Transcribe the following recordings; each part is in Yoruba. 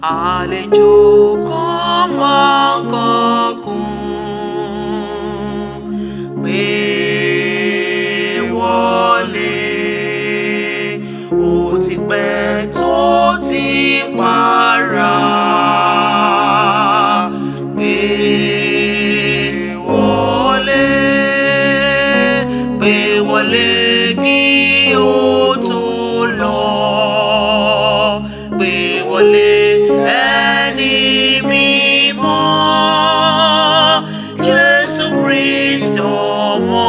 Àlejò kan máa ń kankùn pé wọlé, ó ti pẹ́ tó ti para pé wọlé, pé wọlé kí ó tó lọ, pé wọlé ẹni mímọ́, Jésù Kristi ọmọ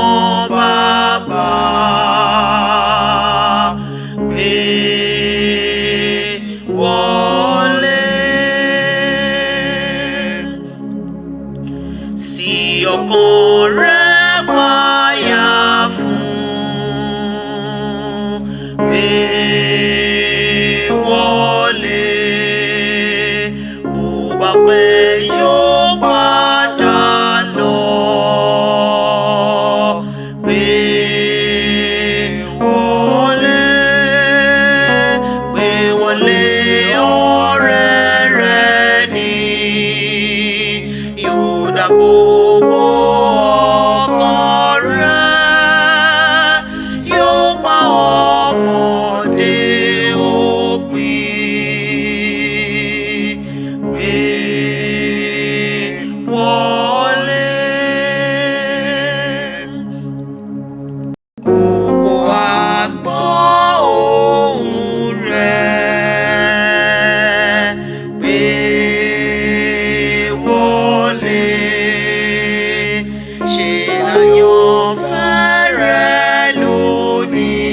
bàbá, pé wọlé. Sí ọkàn rẹ̀ payà fún, pé wọlé, bó bá pẹ́ yóò padà lọ, pé wọlé, pé wọlé ọ̀rẹ́ rẹ̀ ni yóò dàbò bo ọkàn rẹ̀, yóò pa ọmọdé òpin, pé wọlé. Oko àgbọ̀ ohùn rẹ̀, pé wọlé, ṣe láyọ̀fẹ́ rẹ̀ lónìí,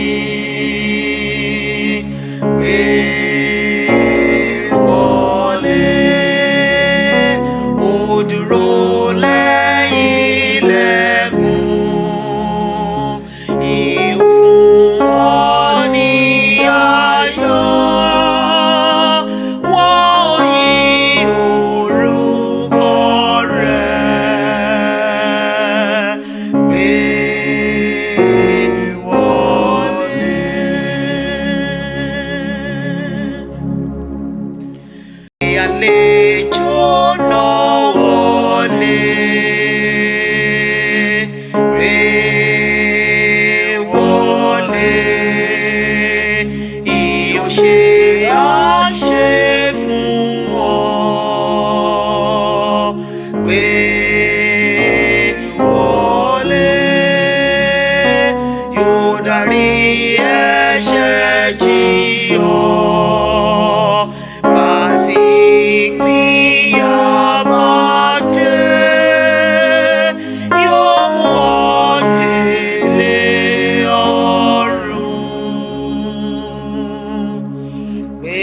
pé wọlé, ó dúró lẹ́yìn ilẹ̀kùn, ìhò fún ọ ní ayọ̀, wọ́n yí orúkọ rẹ̀, pé wọlé. Àlejò náà wọlé, pé wọlé, ìyó ṣe àṣẹ fún ọ, pé wọlé, yóò dárí ẹ̀ṣẹ̀ jì ọ́, bàtí ìpínyà bá dé, yóò mú ọ délé ọ̀run. Pé